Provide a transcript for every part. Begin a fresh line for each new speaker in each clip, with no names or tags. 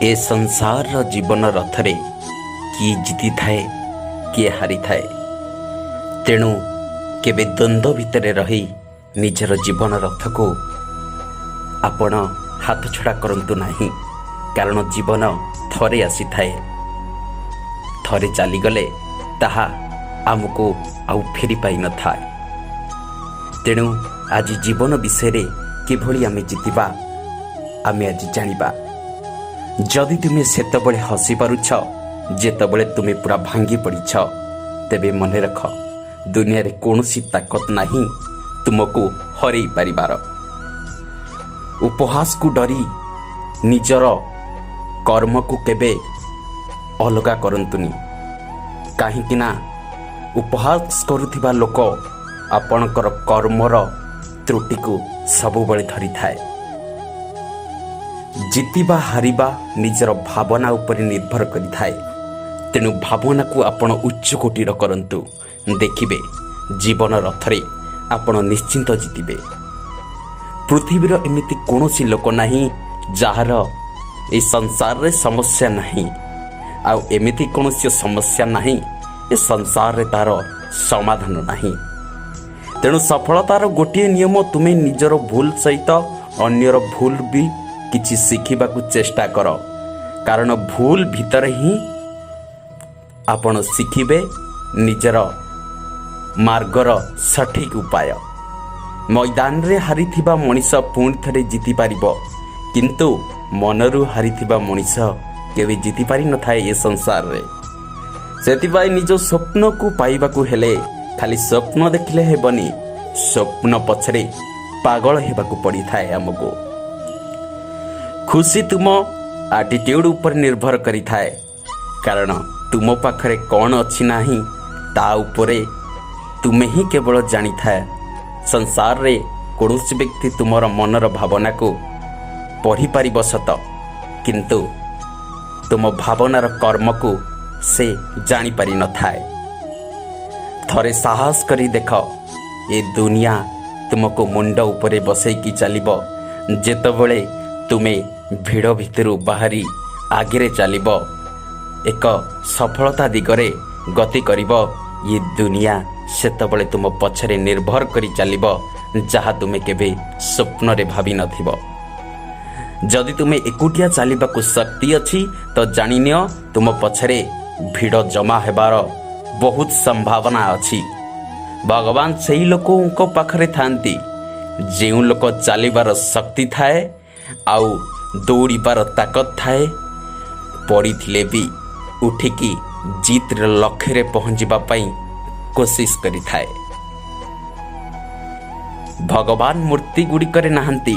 ଏ ସଂସାରର ଜୀବନ ରଥରେ କିଏ ଜିତିଥାଏ, କିଏ ହାରିଥାଏ। ତେଣୁ କେବେ ଦ୍ୱନ୍ଦ୍ୱ ଭିତରେ ରହି ନିଜର ଜୀବନ ରଥକୁ ଆପଣ ହାତଛଡ଼ା କରନ୍ତୁ ନାହିଁ, କାରଣ ଜୀବନ ଥରେ ଆସିଥାଏ। ଥରେ ଚାଲିଗଲେ ତାହା ଆମକୁ ଆଉ ଫେରି ପାଇନଥାଏ। ତେଣୁ ଆଜି ଜୀବନ ବିଷୟରେ କିଭଳି ଆମେ ଜିତିବା, ଆମେ ଆଜି ଜାଣିବା। ଯଦି ତୁମେ ସେତେବେଳେ ହସି ପାରୁଛ ଯେତେବେଳେ ତୁମେ ପୁରା ଭାଙ୍ଗି ପଡ଼ିଛ, ତେବେ ମନେ ରଖ, ଦୁନିଆରେ କୌଣସି ତାକତ ନାହିଁ ତୁମକୁ ହରେଇ ପାରିବାର। ଉପହାସକୁ ଡରି ନିଜର କର୍ମକୁ କେବେ ଅଲଗା କରନ୍ତୁନି, କାହିଁକି ନା ଉପହାସ କରୁଥିବା ଲୋକ ଆପଣଙ୍କର କର୍ମର ତ୍ରୁଟିକୁ ସବୁବେଳେ ଧରିଥାଏ। ଜିତିବା ହାରିବା ନିଜର ଭାବନା ଉପରେ ନିର୍ଭର କରିଥାଏ। ତେଣୁ ଭାବନାକୁ ଆପଣ ଉଚ୍ଚ କୋଟିର କରନ୍ତୁ, ଦେଖିବେ ଜୀବନ ରଥରେ ଆପଣ ନିଶ୍ଚିନ୍ତ ଜିତିବେ। ପୃଥିବୀର ଏମିତି କୌଣସି ଲୋକ ନାହିଁ ଯାହାର ଏ ସଂସାରରେ ସମସ୍ୟା ନାହିଁ, ଆଉ ଏମିତି କୌଣସି ସମସ୍ୟା ନାହିଁ ଏ ସଂସାରରେ ତାର ସମାଧାନ ନାହିଁ। ତେଣୁ ସଫଳତାର ଗୋଟିଏ ନିୟମ, ତୁମେ ନିଜର ଭୁଲ ସହିତ ଅନ୍ୟର ଭୁଲ ବି କିଛି ଶିଖିବାକୁ ଚେଷ୍ଟା କର, କାରଣ ଭୁଲ ଭିତରେ ହିଁ ଆପଣ ଶିଖିବେ ନିଜର ମାର୍ଗର ସଠିକ୍ ଉପାୟ। ମଇଦାନରେ ହାରିଥିବା ମଣିଷ ପୁଣି ଥରେ ଜିତିପାରିବ, କିନ୍ତୁ ମନରୁ ହାରିଥିବା ମଣିଷ କେବେ ଜିତିପାରିନଥାଏ ଏ ସଂସାରରେ। ସେଥିପାଇଁ ନିଜ ସ୍ୱପ୍ନକୁ ପାଇବାକୁ ହେଲେ ଖାଲି ସ୍ୱପ୍ନ ଦେଖିଲେ ହେବନି, ସ୍ୱପ୍ନ ପଛରେ ପାଗଳ ହେବାକୁ ପଡ଼ିଥାଏ ଆମକୁ। ଖୁସି ତୁମ ଆଟିଟ୍ୟୁଡ୍ ଉପରେ ନିର୍ଭର କରିଥାଏ, କାରଣ ତୁମ ପାଖରେ କ'ଣ ଅଛି ନାହିଁ ତା ଉପରେ ତୁମେ ହିଁ କେବଳ ଜାଣିଥାଏ। ସଂସାରରେ କୌଣସି ବ୍ୟକ୍ତି ତୁମର ମନର ଭାବନାକୁ ପଢ଼ିପାରିବ ସତ, କିନ୍ତୁ ତୁମ ଭାବନାର କର୍ମକୁ ସେ ଜାଣିପାରିନଥାଏ। ଥରେ ସାହସ କରି ଦେଖ, ଏ ଦୁନିଆ ତୁମକୁ ମୁଣ୍ଡ ଉପରେ ବସେଇକି ଚାଲିବ। ଯେତେବେଳେ ତୁମେ ଭିଡ଼ ଭିତରୁ ବାହାରି ଆଗରେ ଚାଲିବ, ଏକ ସଫଳତା ଦିଗରେ ଗତି କରିବ, ଏ ଦୁନିଆ ସେତେବେଳେ ତୁମ ପଛରେ ନିର୍ଭର କରି ଚାଲିବ, ଯାହା ତୁମେ କେବେ ସ୍ୱପ୍ନରେ ଭାବିନଥିବ। ଯଦି ତୁମେ ଏକୁଟିଆ ଚାଲିବାକୁ ଶକ୍ତି ଅଛି, ତ ଜାଣିନିଅ ତୁମ ପଛରେ ଭିଡ଼ ଜମା ହେବାର ବହୁତ ସମ୍ଭାବନା ଅଛି। ଭଗବାନ ସେଇ ଲୋକଙ୍କ ପାଖରେ ଥାନ୍ତି ଯେଉଁ ଲୋକ ଚାଲିବାର ଶକ୍ତି ଥାଏ ଆଉ ଦୌଡ଼ିବାର ତାକତ ଥାଏ, ପଡ଼ିଥିଲେ ବି ଉଠିକି ଜିତ୍ର ଲକ୍ଷ୍ୟରେ ପହଞ୍ଚିବା ପାଇଁ କୋସିସ କରିଥାଏ। ଭଗବାନ ମୂର୍ତ୍ତି ଗୁଡ଼ିକରେ ନାହାନ୍ତି।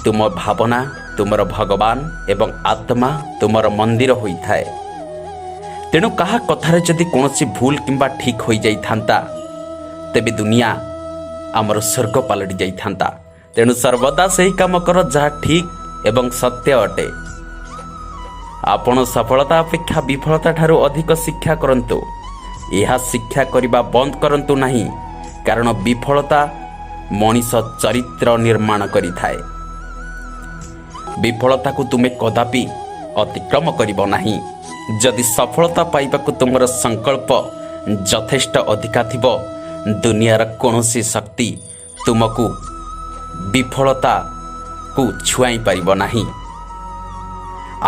ତୁମ ଭାବନା ତୁମର ଭଗବାନ ଏବଂ ଆତ୍ମା ତୁମର ମନ୍ଦିର ହୋଇଥାଏ। ତେଣୁ କାହା କଥାରେ ଯଦି କୌଣସି ଭୁଲ କିମ୍ବା ଠିକ୍ ହୋଇଯାଇଥାନ୍ତା, ତେବେ ଦୁନିଆ ଆମର ସ୍ୱର୍ଗ ପାଲଟି ଯାଇଥାନ୍ତା। ତେଣୁ ସର୍ବଦା ସେହି କାମ କର ଯାହା ଠିକ୍ ଏବଂ ସତ୍ୟ ଅଟେ। ଆପଣ ସଫଳତା ଅପେକ୍ଷା ବିଫଳତା ଠାରୁ ଅଧିକ ଶିକ୍ଷା କରନ୍ତୁ। ଏହା ଶିକ୍ଷା କରିବା ବନ୍ଦ କରନ୍ତୁ ନାହିଁ, କାରଣ ବିଫଳତା ମଣିଷ ଚରିତ୍ର ନିର୍ମାଣ କରିଥାଏ। ବିଫଳତାକୁ ତୁମେ କଦାପି ଅତିକ୍ରମ କରିବ ନାହିଁ। ଯଦି ସଫଳତା ପାଇବାକୁ ତୁମର ସଂକଳ୍ପ ଯଥେଷ୍ଟ ଅଧିକା ଥିବ, ଦୁନିଆର କୌଣସି ଶକ୍ତି ତୁମକୁ ବିଫଳତାକୁ ଛୁଆଇଁ ପାରିବ ନାହିଁ।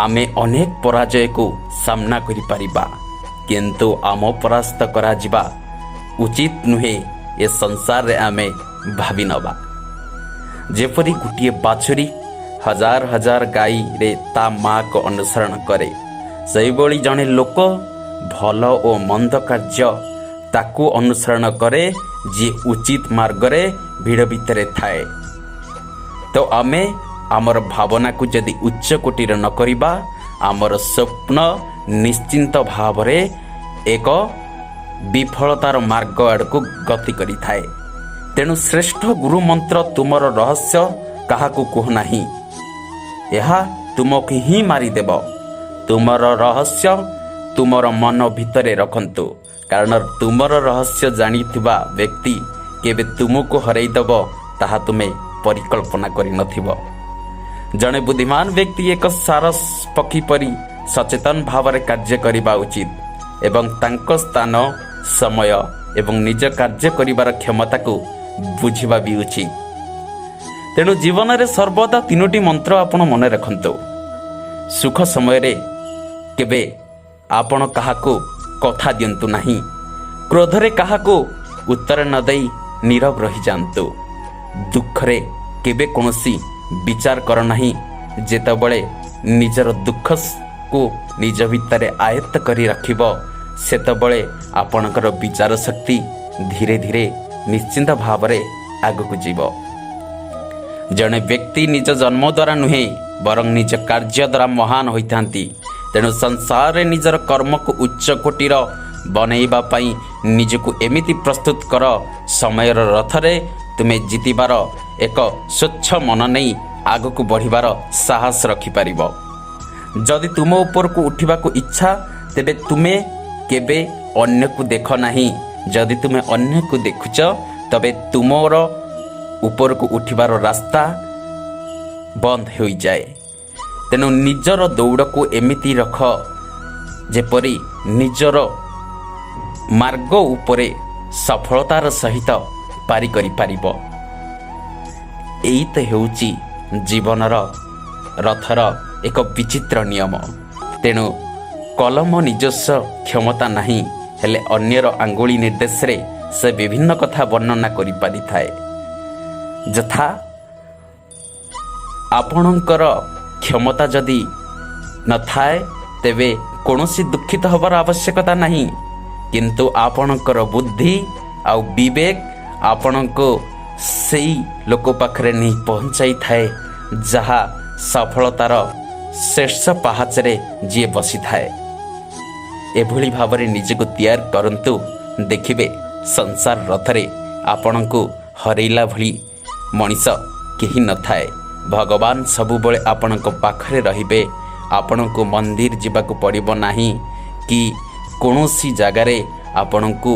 ଆମେ ଅନେକ ପରାଜୟକୁ ସାମ୍ନା କରିପାରିବା, କିନ୍ତୁ ଆମ ପରାସ୍ତ କରାଯିବା ଉଚିତ ନୁହେଁ ଏ ସଂସାରରେ ଆମେ ଭାବି ନେବା। ଯେପରି ଗୋଟିଏ ବାଛୁରୀ ହଜାର ହଜାର ଗାଈରେ ତା ମାଆକୁ ଅନୁସରଣ କରେ, ସେହିଭଳି ଜଣେ ଲୋକ ଭଲ ଓ ମନ୍ଦ କାର୍ଯ୍ୟ ତାକୁ ଅନୁସରଣ କରେ ଯିଏ ଉଚିତ ମାର୍ଗରେ ଭିଡ଼ ଭିତରେ ଥାଏ। ତ ଆମେ ଆମର ଭାବନାକୁ ଯଦି ଉଚ୍ଚ କୋଟିର ନ କରିବା, ଆମର ସ୍ୱପ୍ନ ନିଶ୍ଚିନ୍ତ ଭାବରେ ଏକ ବିଫଳତାର ମାର୍ଗ ଆଡ଼କୁ ଗତି କରିଥାଏ। ତେଣୁ ଶ୍ରେଷ୍ଠ ଗୁରୁ ମନ୍ତ୍ର, ତୁମର ରହସ୍ୟ କାହାକୁ କୁହ ନାହିଁ, ଏହା ତୁମକୁ ହିଁ ମାରିଦେବ। ତୁମର ରହସ୍ୟ ତୁମର ମନ ଭିତରେ ରଖନ୍ତୁ, କାରଣ ତୁମର ରହସ୍ୟ ଜାଣିଥିବା ବ୍ୟକ୍ତି କେବେ ତୁମକୁ ହରାଇଦେବ, ତାହା ତୁମେ ପରିକଳ୍ପନା କରିନଥିବ। ଜଣେ ବୁଦ୍ଧିମାନ ବ୍ୟକ୍ତି ଏକ ସାରସ ପକ୍ଷୀ ପରି ସଚେତନ ଭାବରେ କାର୍ଯ୍ୟ କରିବା ଉଚିତ ଏବଂ ତାଙ୍କ ସ୍ଥାନ, ସମୟ ଏବଂ ନିଜ କାର୍ଯ୍ୟ କରିବାର କ୍ଷମତାକୁ ବୁଝିବା ବି ଉଚିତ। ତେଣୁ ଜୀବନରେ ସର୍ବଦା ତିନୋଟି ମନ୍ତ୍ର ଆପଣ ମନେ ରଖନ୍ତୁ। ସୁଖ ସମୟରେ କେବେ ଆପଣ କାହାକୁ କଥା ଦିଅନ୍ତୁ ନାହିଁ। କ୍ରୋଧରେ କାହାକୁ ଉତ୍ତର ନ ଦେଇ ନୀରବ ରହିଯାଆନ୍ତୁ। ଦୁଃଖରେ କେବେ କୌଣସି ବିଚାର କର ନାହିଁ। ଯେତେବେଳେ ନିଜର ଦୁଃଖକୁ ନିଜ ଭିତରେ ଆୟତ୍ତ କରି ରଖିବ, ସେତେବେଳେ ଆପଣଙ୍କର ବିଚାର ଶକ୍ତି ଧୀରେ ଧୀରେ ନିଶ୍ଚିନ୍ତ ଭାବରେ ଆଗକୁ ଯିବ। ଜଣେ ବ୍ୟକ୍ତି ନିଜ ଜନ୍ମ ଦ୍ୱାରା ନୁହେଁ, ବରଂ ନିଜ କାର୍ଯ୍ୟ ଦ୍ୱାରା ମହାନ ହୋଇଥାନ୍ତି। ତେଣୁ ସଂସାରରେ ନିଜର କର୍ମକୁ ଉଚ୍ଚ କୋଟିର ବନେଇବା ପାଇଁ ନିଜକୁ ଏମିତି ପ୍ରସ୍ତୁତ କର, ସମୟର ରଥରେ ତୁମେ ଜିତିବାର ଏକ ସ୍ୱଚ୍ଛ ମନ ନେଇ ଆଗକୁ ବଢ଼ିବାର ସାହସ ରଖିପାରିବ। ଯଦି ତୁମ ଉପରକୁ ଉଠିବାକୁ ଇଚ୍ଛା, ତେବେ ତୁମେ କେବେ ଅନ୍ୟକୁ ଦେଖ ନାହିଁ। ଯଦି ତୁମେ ଅନ୍ୟକୁ ଦେଖୁଛ, ତେବେ ତୁମର ଉପରକୁ ଉଠିବାର ରାସ୍ତା ବନ୍ଦ ହୋଇଯାଏ। ତେଣୁ ନିଜର ଦୌଡ଼କୁ ଏମିତି ରଖ, ଯେପରି ନିଜର ମାର୍ଗ ଉପରେ ସଫଳତାର ସହିତ ପାରି କରିପାରିବ। ଏଇ ତ ହେଉଛି ଜୀବନର ରଥର ଏକ ବିଚିତ୍ର ନିୟମ। ତେଣୁ କଲମ ନିଜସ୍ୱ କ୍ଷମତା ନାହିଁ, ହେଲେ ଅନ୍ୟର ଆଙ୍ଗୁଳି ନିର୍ଦ୍ଦେଶରେ ସେ ବିଭିନ୍ନ କଥା ବର୍ଣ୍ଣନା କରିପାରିଥାଏ। ଯଥା ଆପଣଙ୍କର କ୍ଷମତା ଯଦି ନଥାଏ, ତେବେ କୌଣସି ଦୁଃଖିତ ହେବାର ଆବଶ୍ୟକତା ନାହିଁ। କିନ୍ତୁ ଆପଣଙ୍କର ବୁଦ୍ଧି ଆଉ ବିବେକ ଆପଣଙ୍କୁ ସେଇ ଲୋକ ପାଖରେ ନେଇ ପହଞ୍ଚାଇଥାଏ, ଯାହା ସଫଳତାର ଶୀର୍ଷ ପାହାଚରେ ଯିଏ ବସିଥାଏ। ଏଭଳି ଭାବରେ ନିଜକୁ ତିଆରି କରନ୍ତୁ, ଦେଖିବେ ସଂସାର ରଥରେ ଆପଣଙ୍କୁ ହରେଇଲା ଭଳି ମଣିଷ କେହି ନଥାଏ। ଭଗବାନ ସବୁବେଳେ ଆପଣଙ୍କ ପାଖରେ ରହିବେ। ଆପଣଙ୍କୁ ମନ୍ଦିର ଯିବାକୁ ପଡ଼ିବ ନାହିଁ କି କୌଣସି ଜାଗାରେ ଆପଣଙ୍କୁ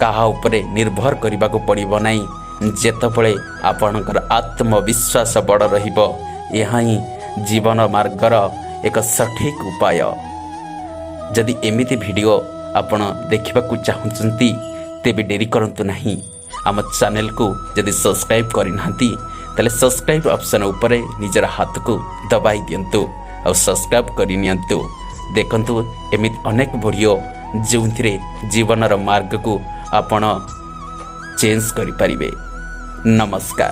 କାହା ଉପରେ ନିର୍ଭର କରିବାକୁ ପଡ଼ିବ ନାହିଁ, ଯେତେବେଳେ ଆପଣଙ୍କର ଆତ୍ମବିଶ୍ୱାସ ବଡ଼ ରହିବ। ଏହା ହିଁ ଜୀବନ ମାର୍ଗର ଏକ ସଠିକ୍ ଉପାୟ। ଯଦି ଏମିତି ଭିଡ଼ିଓ ଆପଣ ଦେଖିବାକୁ ଚାହୁଁଛନ୍ତି, ତେବେ ଡେରି କରନ୍ତୁ ନାହିଁ। ଆମ ଚ୍ୟାନେଲକୁ ଯଦି ସବସ୍କ୍ରାଇବ୍ କରିନାହାନ୍ତି, ତାହେଲେ ସବସ୍କ୍ରାଇବ୍ ଅପସନ୍ ଉପରେ ନିଜର ହାତକୁ ଦବାଇ ଦିଅନ୍ତୁ ଆଉ ସବସ୍କ୍ରାଇବ୍ କରିନିଅନ୍ତୁ। ଦେଖନ୍ତୁ ଏମିତି ଅନେକ ଭିଡ଼ିଓ, ଯେଉଁଥିରେ ଜୀବନର ମାର୍ଗକୁ ଆପଣ ଚେଞ୍ଜ କରିପାରିବେ। ନମସ୍କାର।